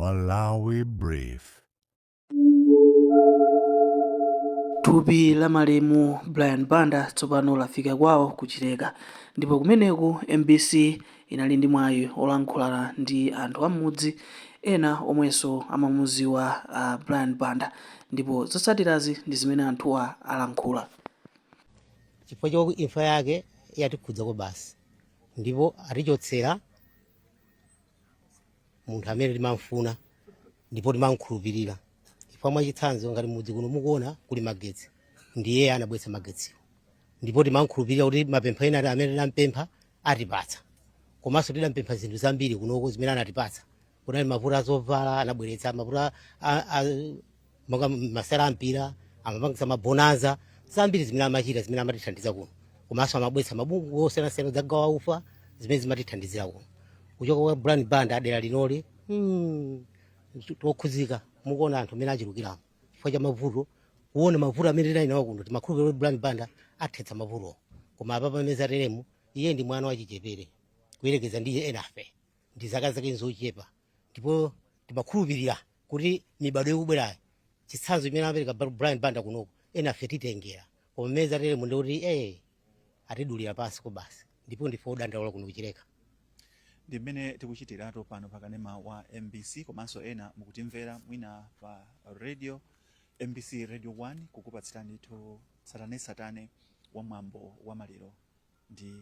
Malawi Brief. Thupi la malemu Brian Banda tsopano lafika kwawo ku Chileka ndipo kumeneku mbc inali ndi mwayi olankhulana ndi anthu am'mudzi ena omwenso amamuziwa Brian Banda ndipo zotsatirazi ndi zimene anthuwa alankhula. Chifukwa chokuti imfa yake yatikhudza kwabasi ndipo atichotsera munthu amene timamfuna ndipo timamkhulupirira, chifukwa mwachitsanzo ngati mudzi kuno mukuona kuli magetsi, ndiye anabweretsa magetsiwo, ndipo timamkhulupirira kuti mapempho ena amene tinampempha atipatsa. Komanso tidampempha zinthu zambiri kunoko zimene anatipatsa. Kunali mavuto azovala, anabweretsa mavuto monga masewera ampira, amapangisa mabonanza, zambiri zimene amachita zimene amatithandiza kuno. Komanso amabweretsa mabungwe osiyanasiyana kudzagawa ufa, zimene zimatithandizira kuno. Kuchoka kwa Brian Banda dera linoli tokhudzika. Mukuona anthu amene achulukiramo chifukwa cha mavuto, kuona mavuto amene tinali nawo kuno, timakhulupirira kuti Brian Banda athetsa mavutowo, koma apa pamene zateremu, iye ndi mwana wachichepere kuyerekeza ndi enafe, ndi zaka zake nzochepa, ndipo timakhulupirira kuti mibado ikubwerayo chitsanzo chimene amapereka Brian Banda kunoko enafe titengera. Koma mmene zateremu ndi kuti atidulira pansi kwabasi, ndipo ndife odandaula kuno kuchileka. Ndi mmene tikuchitiratu pano pa kanema wa mbc, komanso ena mukutimvera mwina pa radio mbc Radio 1, kukupatsirani ndithu tsatanetsatane wa mwambo wa maliro. Ndi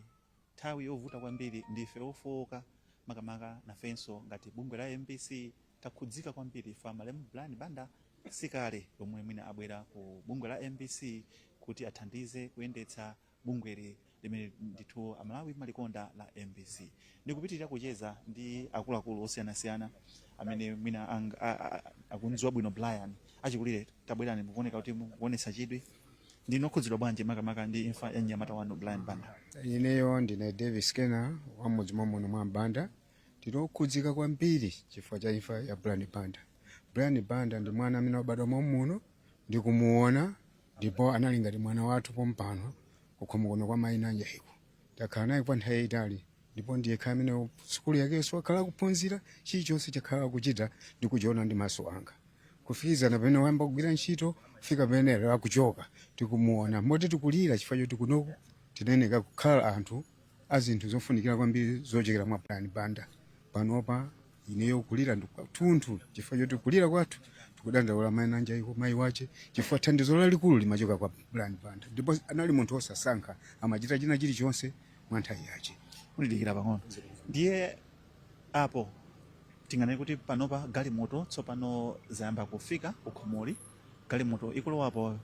nthawi yovuta kwambiri, ndife ofowoka, makamaka nafenso ngati bungwe la mbc takhudzika kwambiri. Fa malemu Brian Banda sikale lomwe mwina abwera ku bungwe la mbc kuti athandize kuyendetsa bungweli limene ndithu Amalawi malikonda la mbc. Ndikupitirira kucheza ndi akuluakulu osiyanasiyana amene mwina akundziwa bwino Brian. Achikulire, tabwerani, mukuoneka kuti mukuonetsa chidwi. Ndinu okhudzidwa bwanji makamaka ndi imfa ya mnyamata wanu Brian Banda? Ineyo ndine Davis Kena wa mudzi mwamuno mwa Banda. Tinokhudzika kwambiri chifukwa cha imfa ya Brian Banda. Brian Banda ndi mwana amene wabadwa mwamuno ndikumuona, ndipo anali ngati mwana wathu pompano kukhomo kuno kwa mayi Nanjaiko. Takhala naye kwa nthawi yayitali, ndipo ndiye khala amene sukulu yakenso wakhala kuphunzira, chilichonse chakhala kuchita ndikuchiona ndi maso anga, kufikizana pamene wayamba kugwira ntchito, kufika pamene lero akuchoka, tikumuona moti tikulira chifukwa choti kunoku tinayeneka kukhala anthu a zinthu zofunikira kwambiri zochokera mwa Brian Banda. Panopa ineyo kulira ndikuthunthu chifukwa choti kulira kwathu tikudandaula mayi Nanjaiko, mayi wache, chifukwa thandizo lalikulu limachoka kwa Brian Banda, ndipo anali munthu osasankha, amachita china chilichonse mwa nthawi yache. Kundidikira pang'ono. Ndiye apo tinganene kuti panopa galimoto tsopano zayamba kufika kukhomoli. Galimoto ikulowapo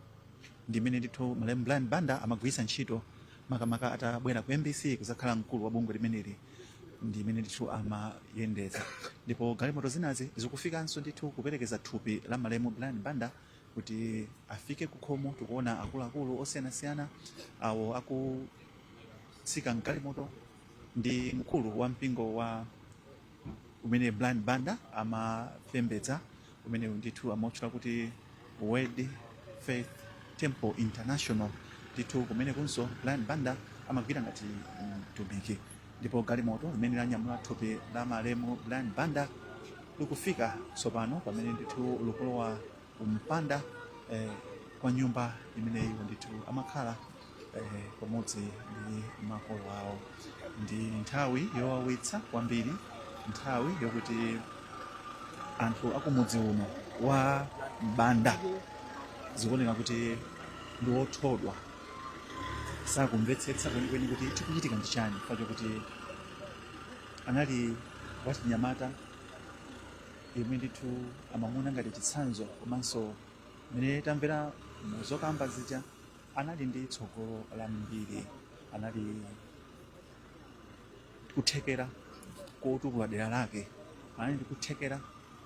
ndi imene ndithu malemu Brian Banda amagwiritsa ntchito, makamaka atabwera ku mbc kuzakhala mkulu wa bungwe limeneli, ndi imene ndithu amayendetsa. Ndipo galimoto zinazi zikufikanso ndithu kuperekeza thupi la malemu Brian Banda kuti afike kukhomo. Tikuona akuluakulu osiyanasiyana awo akutsika mgalimoto ndi mkulu wa mpingo wa umene Brian Banda amapembedza, umene ndithu amautchula kuti Word Faith Temple International. Ndithu kumene kunso Brian Banda amagwira ngati mtumiki. Ndipo galimoto limene lanyamula thupi la malemu Brian Banda likufika tsopano pamene ndithu likulowa kumpanda kwa nyumba imene iwo ndithu amakhala pamodzi ndi makolo awo. Ndi nthawi yowawitsa kwambiri, nthawi yokuti anthu akumudzi uno wa Banda zikuoneka kuti ndi othodwa, sakumvetsetsa kwenikweni kuti chikuchitika ndi chani, chifukwa chokuti anali wachinyamata yemwe ndithu amamuona ngati chitsanzo, komanso mmene tamvera muzokamba zija, anali ndi tsogolo lambiri, anali kuthekera kotukula dera lake, anali ndi kuthekera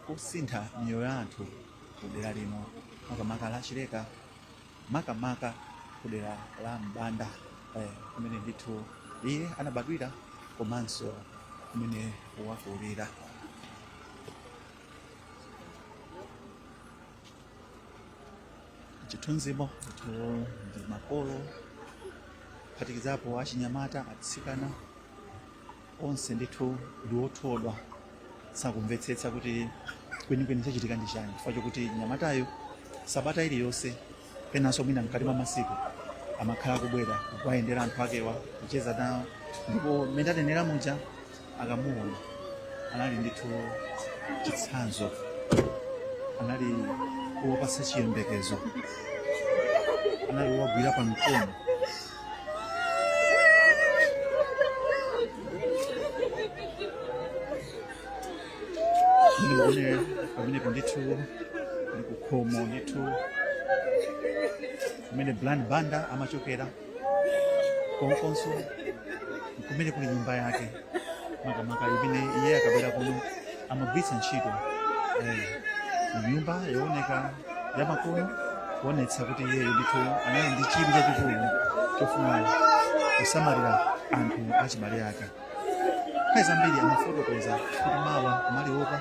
kosintha miyoyo ya anthu ku dera lino, makamaka la Chileka, makamaka ku dera la Mbanda, kumene ndithu iye anabadwira komanso kumene wakulira. Chithunzimo ndithu ndi makolo, kuphatikizapo achinyamata, atsikana, onse ndithu ndi othodwa, sakumvetsetsa kuti Kwenikweni chachitika ndi chani, chifukwa chokuti mnyamatayo sabata iliyonse, penanso mwina mkati mwa masiku, amakhala kubwera kuwayendera anthu akewa, kucheza nawo, ndipo mmene tanenera muja, akamuona anali ndithu chitsanzo, anali wopatsa chiyembekezo, anali wowagwira pa mkono. Mmene pamenepo ndithu ndi kukhomo ndithu kumene Brian Banda amachokera, konkonso kumene kuli nyumba yake makamaka imene iye akabwera kuno amagwiritsa ntchito. Nyumba yooneka yamakono, kuonetsa kuti iyeyo ndithu anali ndi chidwi chachikulu chofuna kusamalira anthu achibale ake. Nthawi zambiri amafotokoza kuti mawa kumaliopa,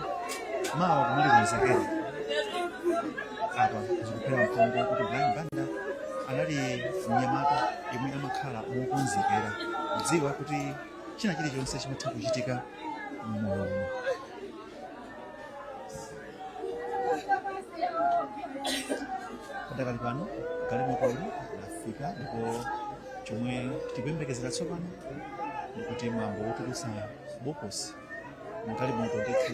mawa kumalikonzekera. Apa zikuphera mphongo kuti Brian Banda anali mnyamata yemwe amakhala mokonzekera, kudziwa kuti china chilichonse chimatha kuchitika mmoyo uno. Padakali pano galimotoli lafika, ndipo chomwe tikuyembekezera tsopano ndikuti mwambo wotulutsa bokosi mgalimoto ndithu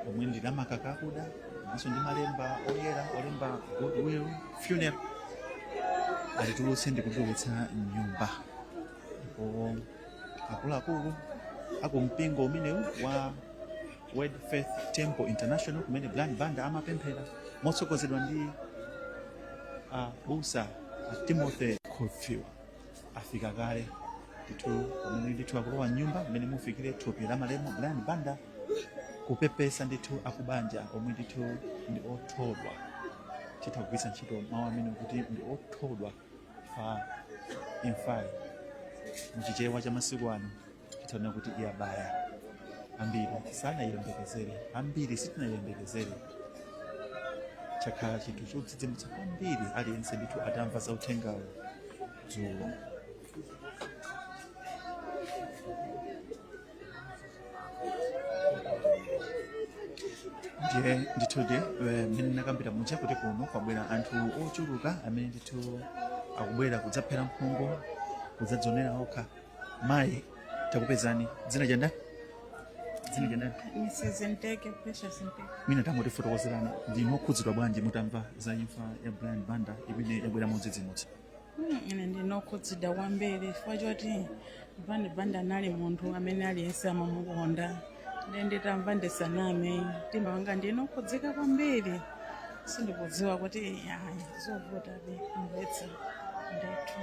omwe ndi lamakaka akuda komanso ndi malemba oyera olemba Goodwill Funeral alitulutse ndi kulilowetsa mnyumba. Ndipo akuluakulu akumpingo umenewu wa Word Faith Temple International, kumene Brian Banda amapemphera, motsogozedwa ndi abusa a Timothy Khofiwa, afika kale ndithu pamene ndithu akulowa mnyumba mmene mufikire thupi la malemu Brian Banda, kupepesa ndithu akubanja omwe ndithu ndi othodwa. Titha kugwiritsa ntchito mawu amene kuti ndi othodwa pa imfayi. Muchichewa cha masiku ano titha kuti iyabaya ambiri, sanayiyembekezere, ambiri sitinayiyembekezere. Chakhala chinthu chodzidzimutsa kwambiri aliyense ndithu atamva za uthengawo dzulo. Ndiye ndithudi, mmene ndinakambira muja kuti kuno kwabwera anthu ochuluka amene ndithu akubwera kudzaphera mphongo, kudzadzionera okha. Mayi, takupezani, dzina chandani? Dzina chandani? Mrs. Nteke, Precious Nteke. Mwina tangotifotokozerani, ndinu okhudzidwa bwanji mutamva za imfa ya Brian Banda imene yabwera modzidzimutsa? Ine ndinokhudzidwa kwambiri chifukwa choti Brian Banda anali munthu amene aliyense amamukonda. Ndiye nditamva, ndisaname, mtima wanga ndinokhudzika kwambiri. Sindikudziwa kuti ayi, zovutabe kumvetsa ndithu.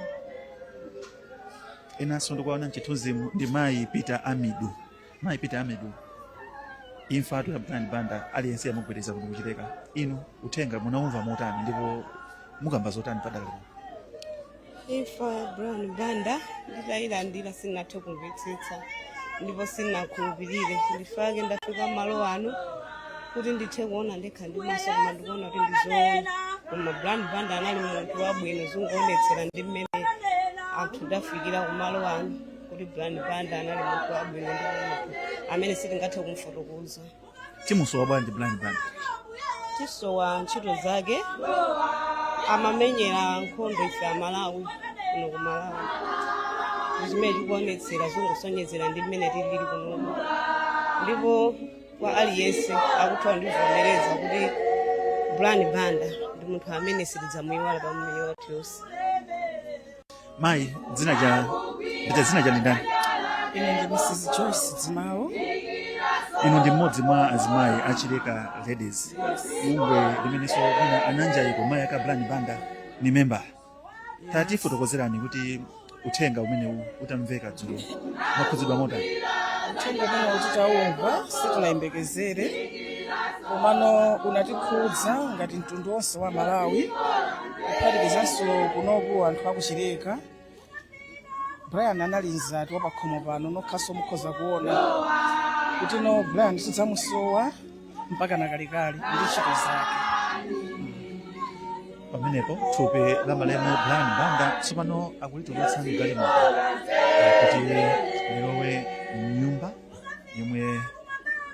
Enanso ndikuwaona mchithunzimu ndi mayi Peter Amidu. Mayi Peter Amidu, imfatu ya Brian Banda aliyense yamugwedeza kuno kuchileka. Inu uthenga munaumva motani ndipo mukamba zotani padakali pano? Imfa ya Brian Banda nditayilandira sinathe kumvetsetsa ndipo sinakhulupirire. Ndifake ndafika malo ano kuti ndithe kuona ndekha ndi maso, koma ndikuona kuti ndizoona. Koma Brian Banda anali munthu wabwino, zunguonetsera ndi mmene anthu tafikira kumalo ano kuti Brian Banda anali munthu wabwino ndipo munthu amene sitingathe kumfotokoza. Timusowa bwanji Brian Banda? Tisowa ntchito zake, amamenyera nkhondo ife Amalawi kuno ku Malawi, zimene tikuonetsera zingosonyezera ndi mmene tilili kunoku, ndipo kwa aliyense akutha kundivomereza kuti Brian Banda ndi munthu amene sitidzamuyiwala pa moyo wathu yonse. Mayi, dzina cha ndita, dzina cha ndi ndani? Ine ndi Mrs. Joyce Dzimawo. Inu ndi mmodzi mwa azimayi achileka Ladies, bungwe limenenso mwina ananjayiko mayi aka Brian Banda ni member. Tatifotokozerani kuti uthenga umenewu utamveka dzulo mwakhudzidwa motani? Uthenga umene titaumva sitinayembekezere, komano unatikhudza ngati mtundu wonse wa Malawi, kuphatikizanso kunoku anthu akuchileka. Brian anali mzati wa pakhomo pano, nokhaso mukhoza kuona kuti no, Brian tidzamusowa mpaka nakalekale ndi ntchito zake. Pamenepo thupi la malemu Brian Banda tsopano akulitulutsa mgalimoto kuti lilowe mnyumba yomwe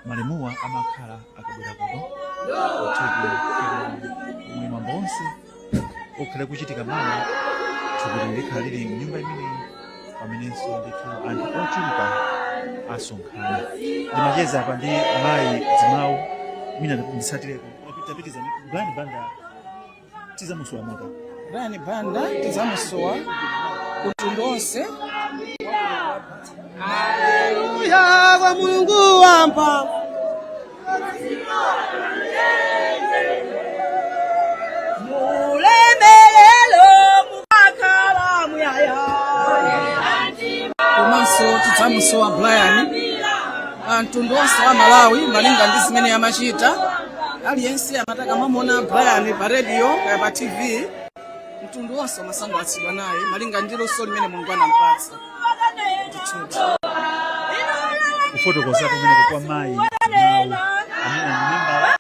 malemuwa amakhala akabwera kuno. ukhale kuchitika mawa, thupi likhala lili mnyumba imeneyi pamenenso ndithu anthu ochuluka asonkhana. Ndimacheza apa ndi mayi Dzimawu, mina ndisatireko tapitiza. Brian Banda tizamusowa mota? Brian Banda tidzamusowa mtundu onse. Haleluya kwa Mulungu wamphamvu. Mulemelelo mukakhala muyaya. Komanso tidzamusowa Brian, mtundu onse wa Malawi, malinga ndi zimene amachita. Aliyense amati akamamuona Brian pa radio kaya pa TV, mtundu wonse umasangalatsidwa naye malinga ndi luso limene Mulungu anampatsa ndithuti. Kufotokoza kumeneko kwa mayi Dzimawu amene ndi membala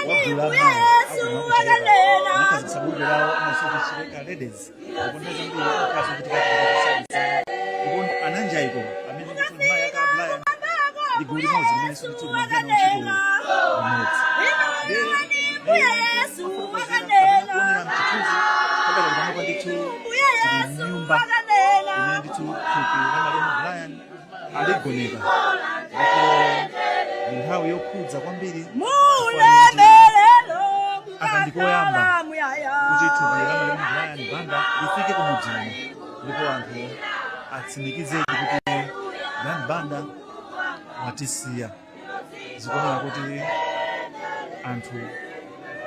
wa gulu la mayi akuno kuchileka, anakhazikitsa bungwe lawo amaso Chileka Ladies, ndipo nthawi zambiri akhala zochitika kusabisana. Ndipo ananjaiko amene ndithu mayi aka Brian ndi gulu limodzi limenenso ndithu limagwira nawo ntchito limodzi. Kuonera mchithunzi pakati panopa ndithu tili mnyumba imene ndithu thupi la malemu Brian aligoneka, ndipo ndi nthawi yokhudza kwambiri Mulemelelo aka ndikoyamba mukakhala muyaya. kuti thupi la malemu Brian Banda lifike kumudzi uno ndipo anthu atsimikizedi kuti Brian Banda watisiya. Zikuoneka kuti anthu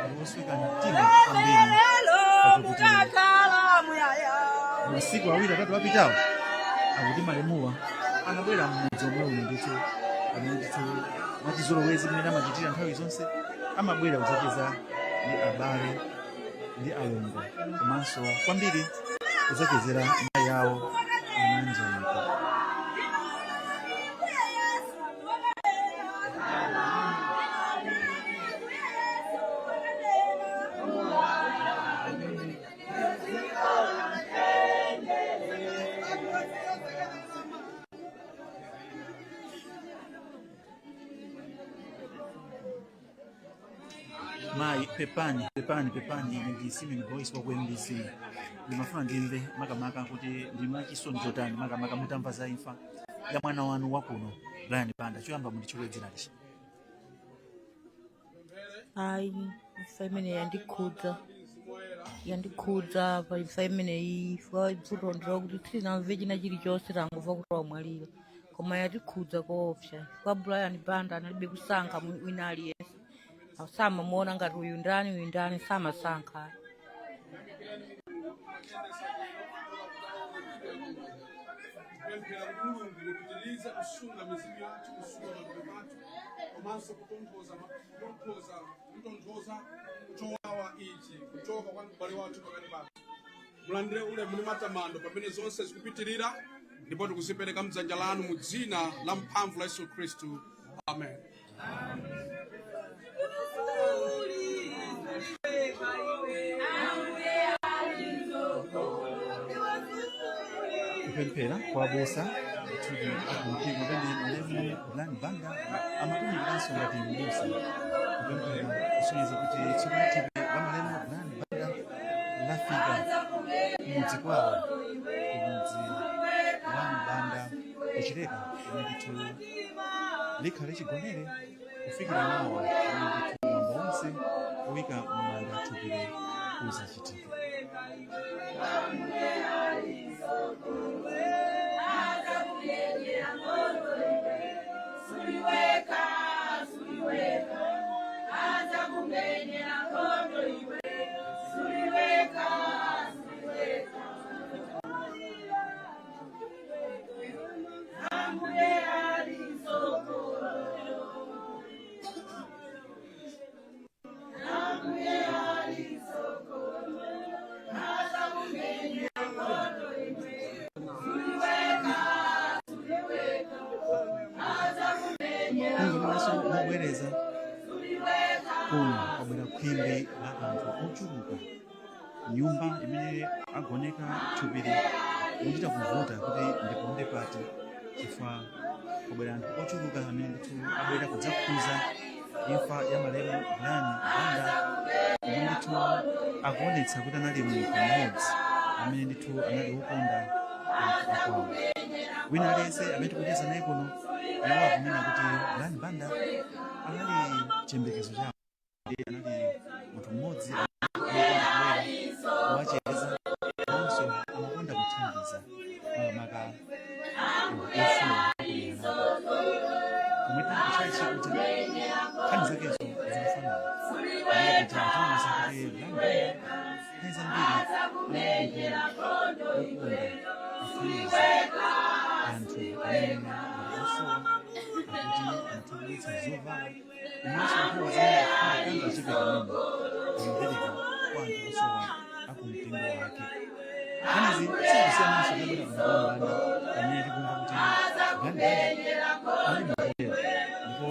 ali osweka mtima kwambiri Mulemelelo pakuti mukakhala muyaya. masiku 2 3 apitawo akuti malemuwa anabwera mmudzi omwe uno ndithu, amene ndithu mwachizolowezi mmene amachitira nthawi zonse amabwera kudzacheza ndi abale ndi alongo, komanso kwambiri kudzachezera mayi awo ananjaiko. Mayi, pepani, pepani, pepani. Ine ndi Simon Voice wa ku MBC. Ndimafuna ndimve makamaka kuti ndi mwachisoni chotani makamaka mutamva za imfa ya mwana wanu wakuno Brian Banda. Choyamba munditchule dzina lichi. Ayi, imfa imene yandikhudza, yandikhudza pa imfa imeneyi. Imfa vuto ndilokuti sitinamve china chilichonse, tangomva kuti wamwalira, koma yatikhudza koopsa chifukwa Brian Banda analibe kusankha wina aliyense, samamuona ngati uyu ndani, uyu ndani, samasankha. Kupemphera kuti Mulungu mupitirize kusunga mizimu yathu, kusunga matupi athu, komanso kutonthoza kutonthoza chowawa ichi kuchoka kwa m'bale wathu pakati pathu. Mulandire ulemu ndi matamando pamene zonse zikupitirira, ndipo tikuzipereka mdzanja lanu mu dzina la mphamvu la Yesu Khristu, amen. Kupemphera kwa abusa ndithu akumpingo pamene malemu Brian Banda amatumikiranso ngati mbusa, kupemphera kusonyeza kuti tsopano thupi la malemu Brian Banda lafika kumudzi kwawo, kumudzi wa Mbanda kuchileka, kumene ndithu likhale chigonere kufikira mawa pamene ndithu mwambo wonse oyika m'manda thupili uzachitika. Kungonenaso mobwereza, kuno kwabwera khwimbi la anthu ochuluka. Nyumba imene agoneka thupili muchita kuvuta kuti ndiponde pati chifukwa kwabwera anthu ochuluka amene ndithu abwera kudzakhuza. Imfa ya malemu Brian Banda omwe ndithu akuonetsa kuti anali munthu mmodzi amene ndithu anali wokonda anthu akwawo. Wina aliyense amene tikucheza naye kuno, iwo akunena kuti Brian Banda anali chiyembekezo chawo, anali munthu mmodzi amakonda kubwera kuwacheza komanso amakonda kuthandiza makamaka osowa akudera lake. Komwe tinali kutchalitchi kuja, nkhani zakezo zikufanana. Kumene kuja atiuza kuti Brian Banda nthawi zambiri anali munthu wokonda kuthandiza anthu amene ali osowa, akuti amatha kubweretsa zovala komanso nthawi zina ngakhale kangachepe kamene amapereka kwa anthu osowa akumpingo wake. Nkhanizi sizikusiyananso tabwera kuno kwa Mbanda pamene tikumva kuti Brian Banda anali munthu wotere, ndipo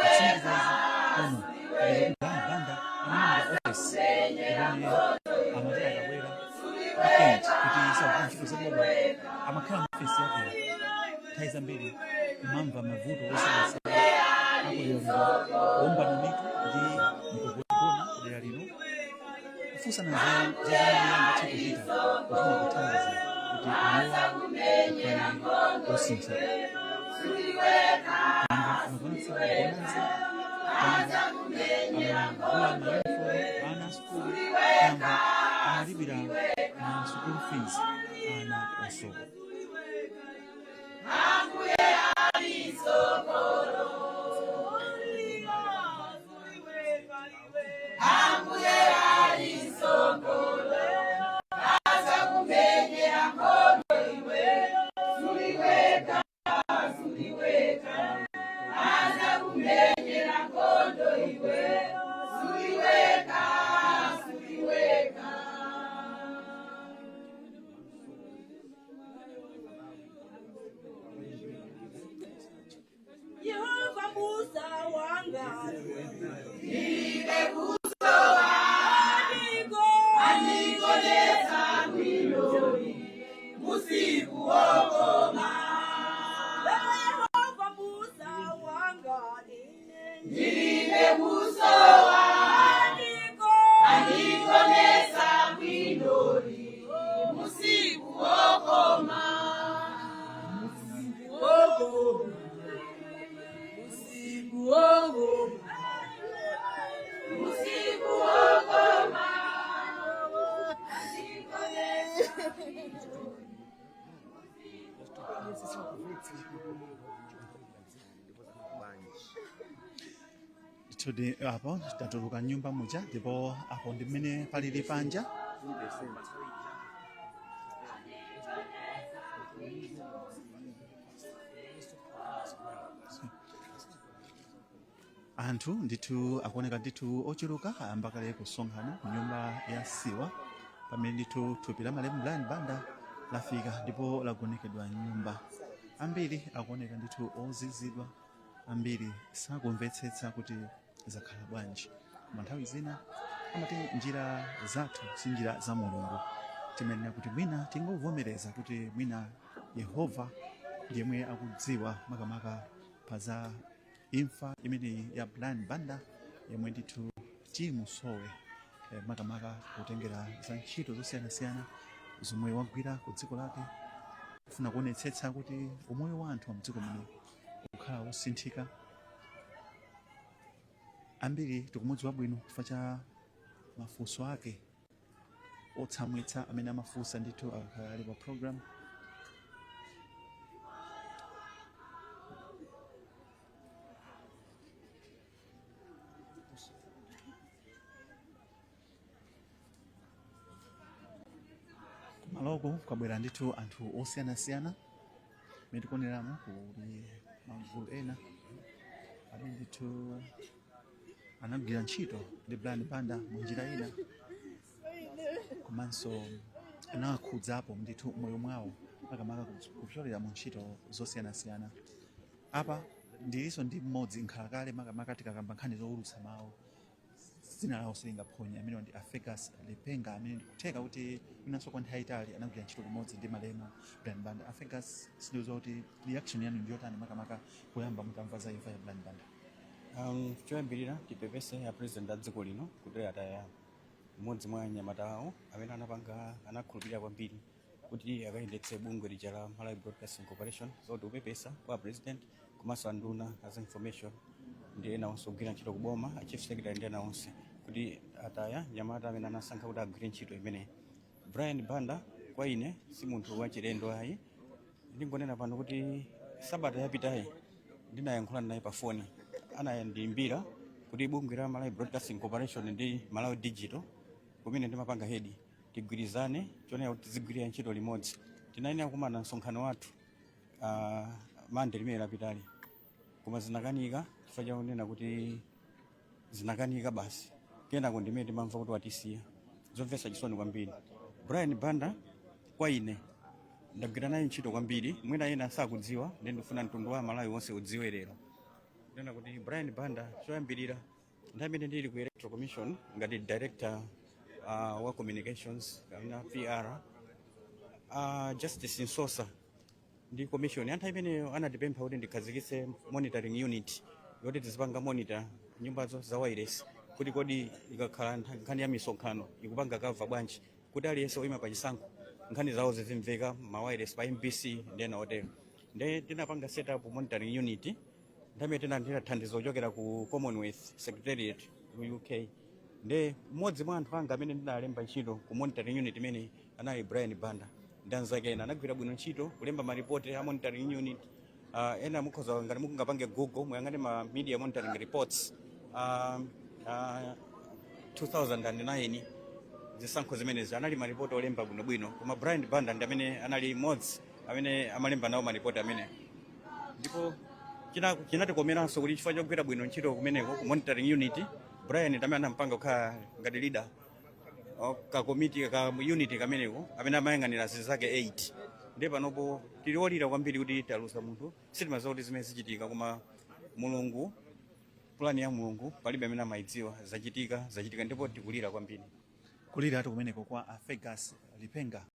kutsimikiza izi kuno kupeza kuti Brian Banda anamanga ofesi imene amati akabwera weekend kuti sakugwira ntchito zaboma, amakhala mu ofesi yakeyo nthawi zambiri kumamva mavuto osiyanasiyana akudera lino, kuombana mitu ndi mikokogona kudera lino, kufunsana za zomwe angathe kuchita kufuna kuthandiza kuti moyo wawo ukhale osintha. Tamva amapangitsa bonanza, tamva amagula mayunifomu ana a sukulu, tamva amalipira ma school fees ana osowa. Yehova Musa wanga andigonetsa bwinoni musiku wokoma. Yehova Musa wanga ndilibe kusowa, andigonetsa bwinoni musiku wokoma, musiku wokoma, musiku wokoma, musiku wokoma. Ndithudi apo tatuluka nyumba muja, ndipo apo ndi mmene palili panja. Anthu ndithu akuoneka ndithu ochuluka ayamba kale kusonkhana ku nyumba ya siwa pamene ndithu thupi la malemu Brian Banda lafika ndipo lagonekedwa m'nyumba. Ambiri akuoneka ndithu ozizidwa, ambiri sakumvetsetsa kuti zakhala bwanji, koma nthawi zina amati njira zathu si njira za Mulungu. Timayenera kuti mwina tingovomereza kuti mwina Yehova ndiyemwe akudziwa makamaka pa za imfa imeneyi ya Brian Banda yemwe ndithu timusowe, makamaka kutengera za ntchito zosiyanasiyana zomwe wagwira ku dziko lake kufuna kuonetsetsa kuti umoyo wa anthu mdziko muno ukhala wosinthika. Ambiri tikumudziwa bwino chifukwa cha mafunso ake otsamwitsa amene amafunsa ndithu akakhala ali pa program. Kumaloko kwabwera ndithu anthu osiyanasiyana. Mmene tikuoneramo, kuli magulu ena amene ndithu anagwira ntchito ndi Brian Banda mu njira ina komanso anawakhudzapo ndithu moyo mwawo, makamaka kupyolera mu ntchito zosiyanasiyana. Apa ndilinso ndi mmodzi nkhalakale, makamaka tikakamba nkhani zowulutsa mawu dzina lawo silingaphonye. Amenewa ndi a Fergus Lipenga amene ndikutheka kuti mwinanso kwa nthawi yayitali anagwira ntchito limodzi ndi malemu Brian Banda. A Fergus, sindidziwa kuti reaction yanu ndiyotani makamaka poyamba mutamva za imfa ya Brian Banda. Choyambirira tipepese a president a dziko lino kuti ataya mmodzi mwa anyamata awo amene anapanga, anakhulupirira kwambiri kuti akayendetse bungwe lija la Malawi Broadcasting Corporation. So tikupepesa kwa president komanso anduna as information ndi ena onse ogwira ntchito kuboma, a chief secretary ndi ena onse, kuti ataya nyamata amene anasankha kuti agwire ntchito imeneyi. Brian Banda kwa ine si munthu wachilendo ayi. Ndingonena pano kuti sabata yapitayi ndinayankhula naye pa foni, anandiyimbira kuti bungwe la Malawi Broadcasting Corporation ndi Malawi Digital, kumene ndimapanga head, tigwirizane chonena kuti tizigwirira ntchito limodzi. Tinayenera kumana msonkhano wathu Mande limene lapitali, koma zinakanika chifukwa chakunena kuti zinakanika basi. Kenako ndimene timamva kuti watisiya. Zomvetsa chisoni kwambiri. Brian Banda kwa ine ndagwira naye ntchito kwambiri. Mwina ena sakudziwa, ndi ndifuna mtundu wa Malawi wonse udziwe lero kunena kuti Brian Banda, choyambirira, nthawi imene ndili ku Electoral Commission ngati director wa communications kapena PR, Justice Msosa ndi commission ya nthawi imeneyo anatipempha kuti ndikhazikitse monitoring unit yoti tizipanga monitor nyumbazo za wireless, kuti kodi ikakhala nkhani ya misonkhano ikupanga cover bwanji, kuti aliyense oyima pachisankho nkhani zawo zizimveka ma wireless pa MBC ndi ena otero. Nde tinapanga set up monitoring unit. Nthawi imene tinalandira thandizo kuchokera ku Commonwealth Secretariat ku UK, nde mmodzi mwa anthu anga amene ndinalemba ntchito ku monitoring unit imene anali Brian Banda ndi anzake ena. Anagwira bwino ntchito kulemba maripoti a monitoring unit. Ena mukhoza, ngati mukungapange Google, muyang'ane ma media monitoring reports 2009, zisankho zimenezi, anali maripoti olemba bwinobwino. Koma Brian Banda ndi amene anali mmodzi amene amalemba nawo maripoti amene. Ndipo chinatikomeranso kuti chifukwa chogwira bwino ntchito kumeneko ku monitoring unit, Brian ndi amene anampanga kukhala ngati leader ka komiti ka unit kameneko amene amayang'anira zinzake 8. Ndiye panopo tili olira kwambiri kuti taluza munthu. Sitimadziwa kuti zimene zichitika, koma Mulungu, pulani ya Mulungu palibe amene amayidziwa. Zachitika, zachitika, ndipo tikulira kwambiri. Kuliratu kumeneko kwa a Fergus Lipenga.